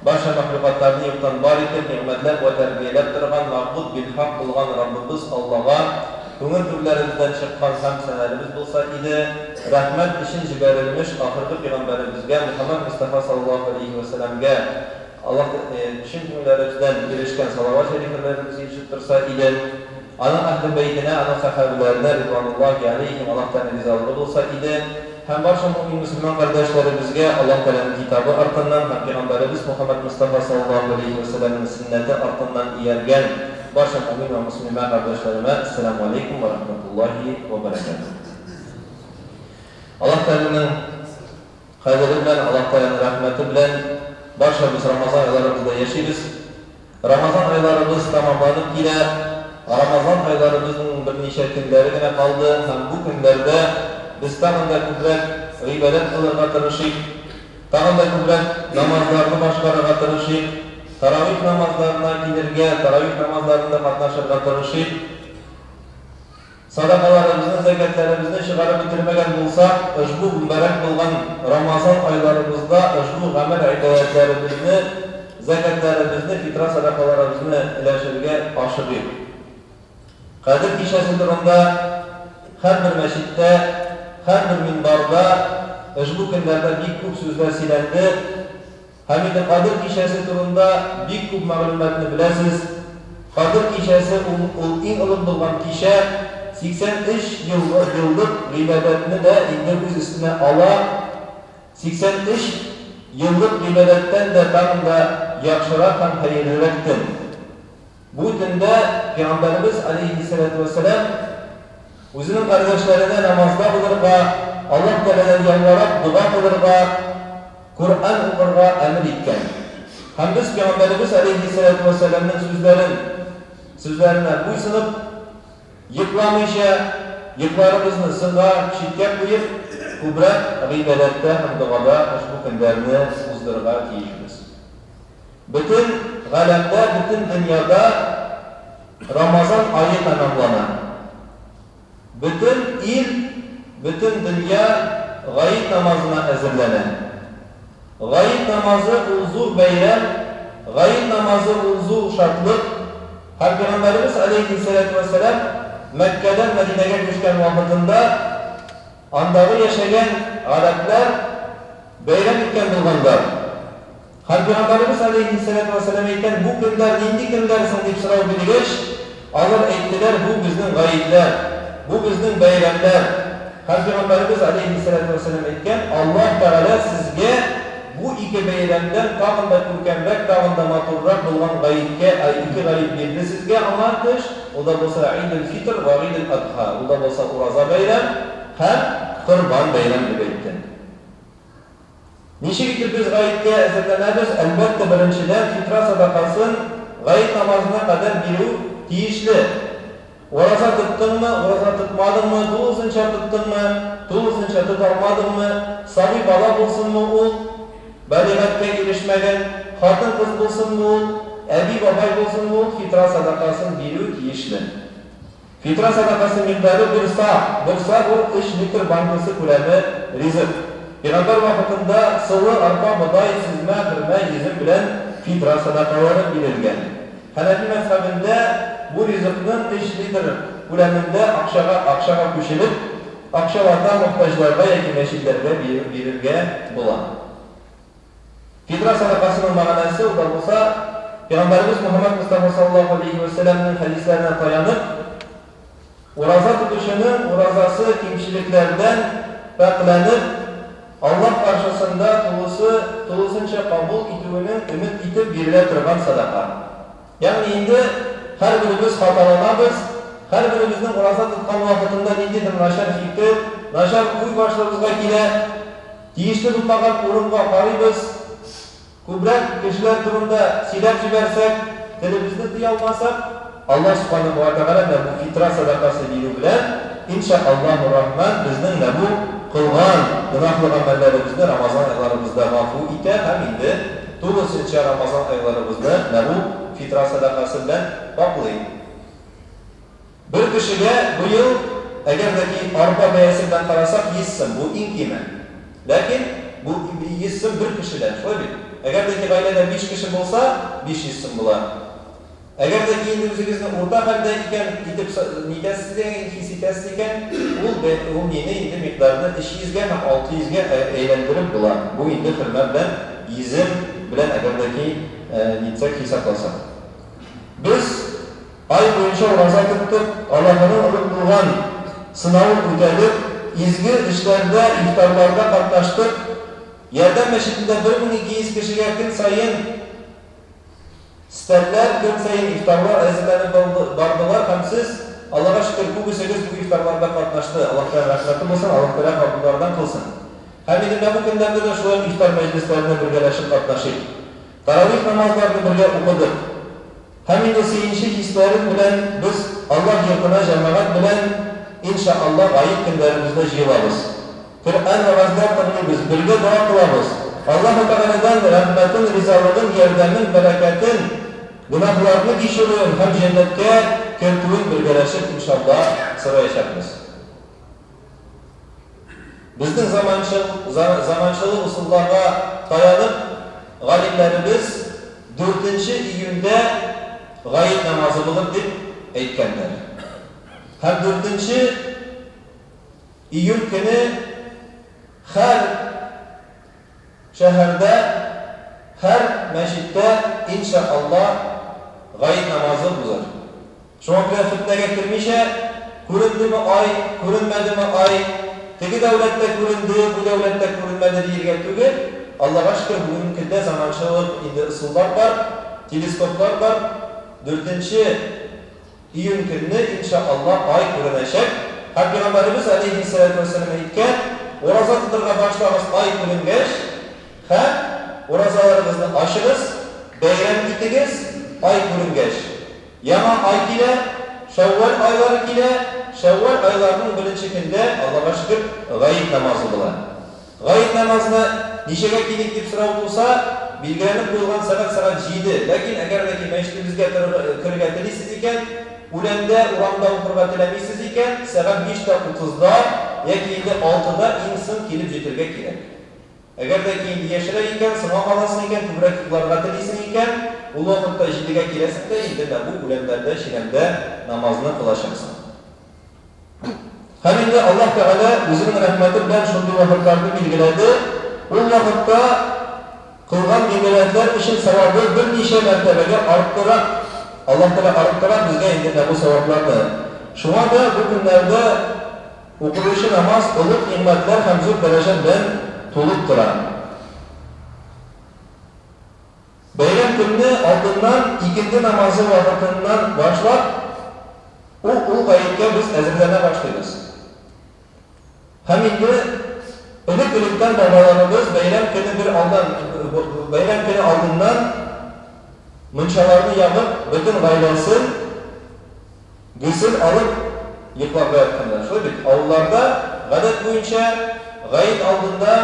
Барча мәхлукатларны юктан бар итеп, нигъмәтләп вә тәрбияләп торган Мәгъбуд бил-хак булган Раббыбыз Аллага күңел түрләребездән чыккан хәмд-сәнәлебез булса иде, рәхмәт өчен җибәрелмеш ахыргы пигамбәребезгә Мухәммәд Мостафа саллаллаһу галәйһи вә сәләмгә Аллаһ чын күңелләребездән ирешкән салават шәрифәләребез ирешеп торса иде, аның әһле бәйтенә, аның сәхабәләренә ридвануллаһи галәйһим Аллаһ Тәгаләнең ризалыгы булса иде. Һәм барча мөэмин-мөселман кардәшләребезгә Аллаһ Тәгаләнең Китабы артыннан һәм Пәйгамбәребез Мухәммәд Мостафа саллаллаһу галәйһи вә сәлләмнең сөннәте артыннан ияргән барча мөэмин вә мөслимә кардәшләремә Әссәламү галәйкүм вә рахмәтуллаһи вә бәрәкәтүһ. Аллаһ Тәгаләнең кадере белән, Аллаһ Тәгаләнең рәхмәте белән барчабыз Рамазан айларыбызда яшибез. Рамазан айларыбыз тәмамланып килә. Рамазан айларыбызның берничә көннәре генә калды һәм бу көннәрдә без тагын да күбрәк гыйбадәт кылырга тырышыйк, тагын да күбрәк намазларны башкарырга тырышыйк, таравих намазларына килергә, таравих намазларында катнашырга тырышыйк. Садакаларыбызны, зәкятләребезне чыгарып бетермәгән булсак, ошбу мөбарәк булган Рамазан айларыбызда ошбу гамәл-гыйбадәтләребезне, зәкятләребезне, фитра садакаларыбызны өләшергә ашыгыйк. Кадер кичәсе турында һәрбер мәчеттә, һәрбер минбарда ошбу көннәрдә бик күп сүзләр сөйләнде. Һәм инде Кадер кичәсе турында бик күп мәгълүматны беләсез. Кадер кичәсе ул, ул иң олуг булган кичә, 83 елгы, еллык гыйбадәтне дә инде үз өстенә ала. 83 еллык гыйбадәттән дә тагын да яхшырак һәм хәерлерәк төн. Бу төндә Пәйгамбәребез аләйһиссәләтү вәссәлам үзенең кардәшләренә намазда булырга, Аллаһ Тәгаләдән ялварап дога кылырга, Коръән укырга әмер иткән. Һәм без Пәйгамбәребез аләйһиссәләтү вәссәламнең сүзләрен сүзләренә буйсынып, йокламыйча, йокларыбызны соңга, читкә куеп, күбрәк гыйбадәттә һәм догада ошбу көннәрне уздырырга тиешбез. Бөтен галәмдә, бөтен дөньяда Рамазан ае тәмамлана. Бөтен ил, бөтен дөнья Гает намазына әзерләнә. Гает намазы ул зур бәйрәм, Гает намазы ул зур шатлык. Һәм Пәйгамбәребез аләйһиссәләтү вәссәлам Мәккәдән Мәдинәгә күчкән вакытында андагы яшәгән гарәпләр бәйрәм иткән булганнар. Һәм Пәйгамбәребез галәйһиссәләтү вәссәлам әйткән, Бу көннәр нинди көннәр соң? дип сорау биргәч, алар әйттеләр, Бу безнең гаетләр, бу безнең бәйрәмнәр. Һәм Пәйгамбәребез галәйһиссәләтү вәссәлам әйткән, Аллаһ Тәгалә сезгә бу ике бәйрәмдән тагын да күркәмрәк, тагын да матуррак булган гаеткә, ике гает бирде сезгә аңа тыш, ул да булса Гыйдел-фитр вә Гыйдел-адха, ул да булса Ураза бәйрәм һәм Корбан бәйрәм, дип әйтте. Ничек итеп без гаеткә әзерләнәбез? Әлбәттә, беренчедән, фитра сәдакасын гает намазына кадәр бирү тиешле. Ураза тоттыңмы, ураза тотмадыңмы, тулысынча тоттыңмы, тулысынча тота алмадыңмы, сабый бала булсынмы ул, балигатькә ирешмәгән, хатын-кыз булсынмы ул, әби-бабай булсынмы ул, фитра сәдакасын бирү тиешле. Фитра сәдакасы микъдары бер са, бер са ул өч литр банкасы күләме ризык. Пәйгамбәр вакытында солы, арпа, бодай, сөзмә, хөрмә, йөзем белән фитра сәдакалары бирелгән. Хәнәфи мәзһәбендә бу ризыкның өч литр күләмендә акчага акчага күчереп, акчалата мохтаҗларга яки мәчетләргә бирергә була. Фитра сәдакасының мәгънәсе, ул да булса, Пәйгамбәребез Мөхәммәд Мостафа саллаллаһу галәйһи вә сәлләмнең хәдисләренә таянып, ураза тотучының уразасы кимчелекләрдән пакьләнеп, Аллаһ каршысында тулысы тулысынча кабул итүенең өмет итеп бирелә торган сәдака. Ягъни инде һәрберебез хаталанабыз, һәрберебезнең ураза тоткан вакытында ниндидер начар фикер, начар уй башлыбызга килә. Тиешле булмаган урынга карыйбыз, күбрәк кешеләр турында сөйләп җибәрсәк, телебезне тыя алмасак, Аллаһ Сүбхәнәһү вә Тәгалә менә бу фитра сәдакасы бирү белән, ин шә Аллаһу Рахман, безнең менә бу кылган гөнаһлы гамәлләребезне Рамазан айларыбызда гафу итә һәм инде тулысынча Рамазан айларыбызны менә бу фитра сәдакасы белән каплый. Бер кешегә быел, әгәр дә ки арпа бәясе белән карасак, 100 сум, бу иң киме. Ләкин бу 100 сум бер кешедән, шулай бит? Әгәр дә ки гаиләдә биш кеше булса, 500 сум була. Әгәр дә ки инде үзегезне урта хәлдә икән итеп нитәсез икән, хис итәсез икән, ул ул нине инде микъдарны 300 гә һәм 600 гә әйләндереп була. Бу инде хөрмә белән, йөзем белән әгәр дә ки нитсәк, хисапласак. Без ай буенча ураза тоттык, Аллаһының олуг булган сынавын үтәдек, изге эшләрдә, ифтарларда катнаштык. Ярдәм мәчетендә 1200 кешегә көн саен Стәлләр, көн саен ифтарлар әзерләнеп бардылар һәм сез, Аллага шөкер, күбесегез бу ифтарларда катнашты. Аллаһ Тәгалә рәхмәте булсын, Аллаһ Тәгалә кабуллардан кылсын. Һәм инде менә бу көннәрдә дә шулай ук ифтар мәҗлесләренә бергәләшеп катнашыйк. Таравих намазларны бергә укыдык. Һәм инде сөенче хисләрен белән без Аллаһ йортына җәмәгать белән, ин ша Аллаһ, гает көннәребездә җыелабыз. Коръән вәгазьләр тыңлыйбыз, бергә дога кылабыз. Аллаһы Тәгаләдән рәхмәтен, ризалыгын, ярдәмен, бәрәкәтен, гөнаһларны кичерүен һәм җәннәткә кертүен бергәләшеп, иншалла, сораячакбыз. Безнең заманчыл, заманчылы ысулларга таянып, галимнәребез дүртенче июньдә гает намазы булыр дип әйткәннәр. Һәм дүртенче Июнь көне һәр шәһәрдә, һәр мәчеттә, инша Алла, гает намазы узыр. Шуңа күрә фетнәгә кермичә, күрендеме ай, күренмәдеме ай, теге дәүләттә күренде, бу дәүләттә күренмәде диергә түгел, Аллага шөкер, бүгенге көндә заманчалык инде ысуллар бар, телескоплар бар, дүртенче Июнь көнне, инша Алла, ай күренәчәк. Һәм Пәйгамбәребез галәйһиссәләтү вәссәлам әйткән, Ураза тотырга башлагыз ай күренгәч, һәм уразаларыгызны ачыгыз, бәйрәм итегез, ай күренгәч. Яңа ай килә, Шәүвәл айлары килә, Шәүвәл айларының беренче көндә, Аллага шөкер, гает намазы була. Гает намазына ничәгә килик дип сорау туса, билгеләнеп куелган сәгать сәгать җиде. Ләкин әгәр дә ки мәчетебезгә керергә телисез икән, үләндә, урамда укырга теләмисез икән, сәгать биш тә утызда яки инде алтыда иң соң килеп җитергә кирәк. Әгәр дә ки инде яшьрәк икән, соңга каласың икән, күбрәк йокларга телисең икән, ул вакытта җидегә киләсең дә инде менә бу үләннәрдә, чирәмдә намазны кылачаксың. Һәм инде Аллаһ Тәгалә Үзенең рәхмәте белән шундый вакытларны билгеләде, ул вакытта кылган гыйбадәтләр өчен савабы берничә мәртәбәгә арттыра. Аллаһ Тәгалә арттыра безгә инде менә бу савапларны. Шуңа да бу көннәрдә укылучы намаз олуг нигъмәтләр һәм зур дәрәҗә белән тулып тора. Бәйрәм көнне алдыннан икенде намазы вакытыннан башлап ук ул гаеткә без әзерләнә башлыйбыз. Һәм инде элек-электән бабаларыбыз бәйрәм көне бер алдан бәйрәм көне алдыннан мунчаларны ягып, бөтен гаиләсен Госел алып йокларга ятканнар. Шулай бит, авылларда, гадәт буенча, гает алдында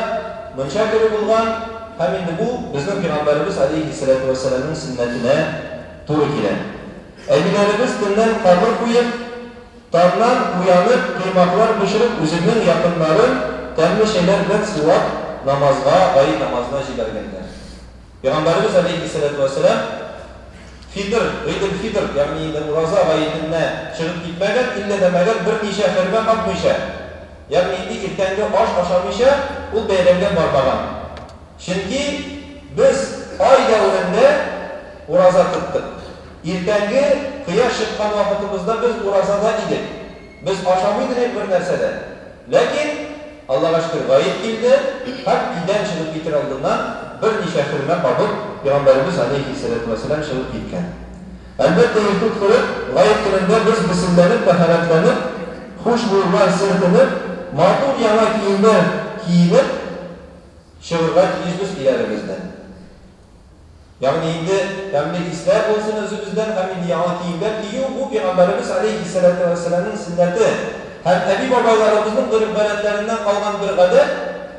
мунча керү булган һәм инде бу безнең пәйгамбәребез алейһиссәләтү вәссәламнең сөннәтенә туры килә. Әбиләребез төннән камыр куеп, таңнан уянып, коймаклар пешереп, үзенең якыннарын тәмле чәйләр белән сыйлап, намазга, гает намазына җибәргәннәр. Пәйгамбәребез галәйһиссәләтү вәссәлам фитр, гыйделфитр, ягъни инде ураза гаетенә чыгып китмәгән, иллә дә мәгәр берничә хөрмә капмыйча, ягъни инде иртәнге аш ашамыйча ул бәйрәмгә бармаган. Чөнки без ай дәверендә ураза тоттык. Иртәнге кояш чыккан вакытыбызда без уразада идек. Без ашамый идек бернәрсә дә. Ләкин, Аллага шөкер, гает килде һәм өйдән чыгып китер алдыннан берничә хөрмә кабып, пәйгамбәребез алейһиссәләтү вәссәлам чыгып киткән. Әлбәттә, иртүк торып, гает көнендә без гөселләнеп, тәһарәтләнеп, хушбуйлар сөртенеп, матур яңа киемнәр киенеп чыгырга тиешбез өйләребездән. Ягъни инде тәмле исләр булсын үзебездән һәм инде яңа киемнәр кию, бу пәйгамбәребез алейһиссәләтү вәссәламнең сөннәте һәм әби-бабайларыбызның гореф-гадәтләреннән калган бер гадәт,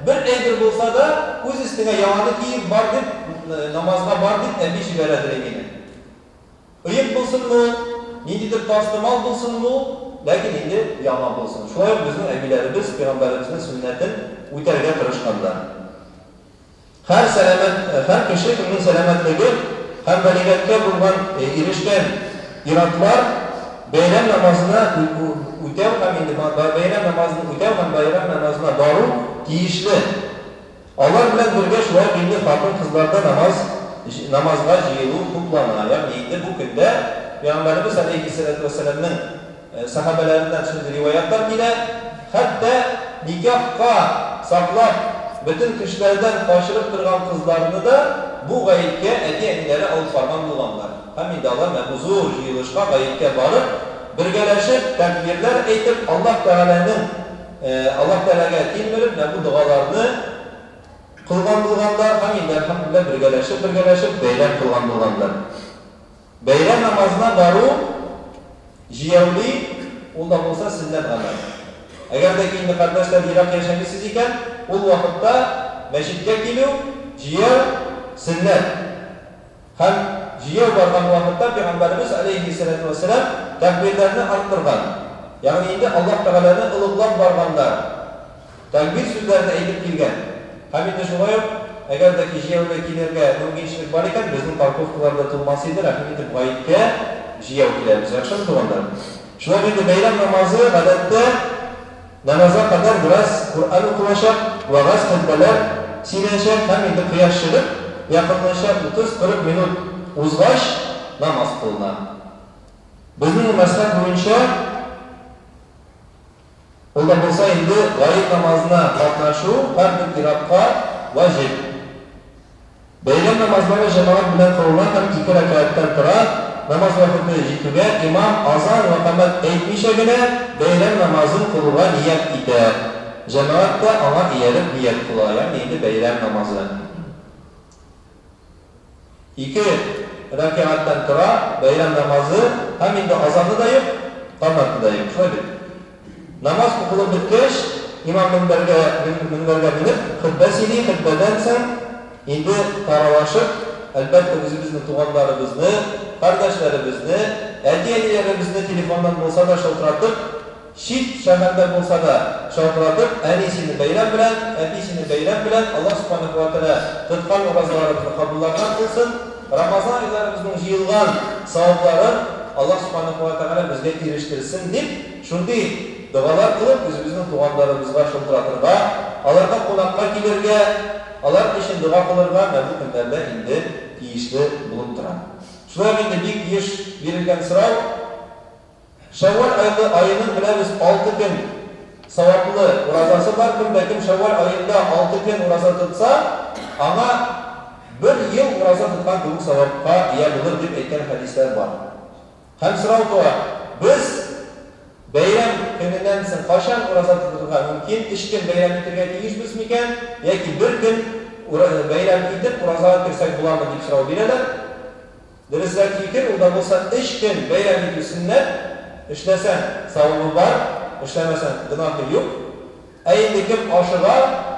бер әйбер булса да, үз өстеңә яңаны киеп бар дип, намазга бар дип әби җибәрәдер мине. Оек булсынмы ул, ниндидер тастымал булсынмы ул, ләкин инде яңа булсын. Шулай ук безнең әбиләребез пәйгамбәребезнең сөннәтен үтәргә тырышканнар. Һәр сәламәт, һәр кеше кемнең сәламәтлеге һәм балигатькә булган ирешкән ир-атлар бәйрәм намазына үтәү һәм инде бәйрәм намазын үтәү һәм бәйрәм намазына бару тиешле. Алар белән бергә шулай ук инде хатын-кызлар да намаз намазга җыелу хуплана. Ягъни инде бу көндә Пәйгамбәребез галәйһиссәләтү вәссәламнең Сәхабәләреннән шундый риваятьләр килә, хәтта никахка саклап, бөтен кешеләрдән качырып торган кызларны да бу гаеткә әти-әниләре алып барган булганнар. Һәм инде алар менә бу зур җыелышка, гаеткә барып, бергәләшеп, тәкбирләр әйтеп, Аллаһ Тәгаләнең, Аллаһ Тәгаләгә тилмереп, менә бу догаларны кылган булганнар һәм инде, әлхәмдүлилләһ, бергәләшеп-бергәләшеп бәйрәм кылган булганнар. Бәйрәм намазына бару җияүли, ул да булса сөннәт гамәл. Әгәр дә ки инде кардәшләр ерак яшәмисез икән, ул вакытта мәчеткә килү, җияү, сөннәт. Һәм җияү барган вакытта пәйгамбәребез аләйһиссәләтү вәссәлам тәкбирләрне арттырган. Ягъни инде Аллаһ Тәгаләне олуглап барганнар. Тәкбир сүзләрен әйтеп килгән. Һәм инде шулай ук, әгәр дә ки җәяүле килергә мөмкинчелек бар икән, безнең парковкалар да тулмас иде, рәхим итеп гаеткә җәяү киләбез. Яхшымы, туганнар? Шулай ук инде бәйрәм намазы, гадәттә, намазга кадәр бераз Коръән укылачак, вәгазь, хөтбәләр сөйләнәчәк һәм инде кояш чыгып, якынлыча 30-40 минут узгач, намаз кылына. Безнең мәзһәб буенча, Ул да булса инде гает намазына катнашу һәрбер ир-атка ваҗиб. Бәйрәм намазлары җәмәгать белән кылына һәм ике рәкәгатьтән тора. Намаз вакыты җитүгә имам азан вә камәт әйтмичә генә бәйрәм намазын кылуга ният итә. Җәмәгать тә аңа ияреп ният кыла, ягъни инде бәйрәм намазы. Ике рәкәгатьтән тора, бәйрәм намазы, һәм инде азаны да юк, камәте дә юк, шулай бит? Намаз укылып беткәч, имам мөнбәргә, мөнбәргә менеп, хөтбә сөйли, хөтбәдән соң инде таралашып, әлбәттә, үзебезнең туганнарыбызны, кардәшләребезне, әти-әниләребезне телефоннан булса да шылтыратып, Чит шәһәрдә булса да, шалтыратып, Әни, сине бәйрәм белән, әти, сине бәйрәм белән, Аллаһ Сүбхәнәһү вә Тәгалә тоткан уразаларыбызны кабуллардан кылсын, Рамазан айларыбызның җыелган савапларын Аллаһ Сүбхәнәһү вә Тәгалә безгә ирештерсен, дип, шундый догалар кылып, үзебезнең туганнарыбызга шылтыратырга, аларга кунакка килергә, алар өчен дога кылырга менә бу көннәрдә инде тиешле булып тора. Шулай ук инде бик еш бирелгән сорау, Шәүвәл айлы аеның беләбез алты көн саваплы уразасы бар, кем дә кем шәүвәл аенда алты көн ураза тотса, аңа бер ел ураза тоткан кебек савапка ия булыр дип әйткән хәдисләр бар. Һәм сорау туа, без бәйрәм көненнән соң кайчан ураза тотырга мөмкин, өч көн бәйрәм итергә тиешбез микән, яки бер көн бәйрәм итеп уразага керсәк буламы дип сорау бирәләр. Дөресрәк фикер, ул да булса өч көн бәйрәм итү сөннәт, эшләсәң, савабы бар, эшләмәсәң, гөнаһы юк. Ә инде кем ашыга,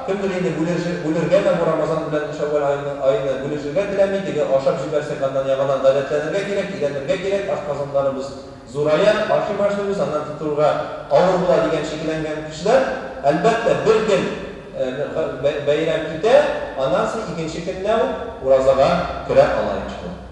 кемдер инде бүлешергә дә бу Рамазан белән Шәүвәл аеның аены бүлешергә теләми, теге ашап җибәрсәк, аннан яңадан гадәтләнергә кирәк, өйрәнергә кирәк, ашказаннарыбыз зурая, ашый башлыйбыз, аннан тотуга авыр була дигән шикләнгән кешеләр, әлбәттә, бер көн бәйрәм итә, аннан соң икенче көненә үк уразага керә ала, иншалла.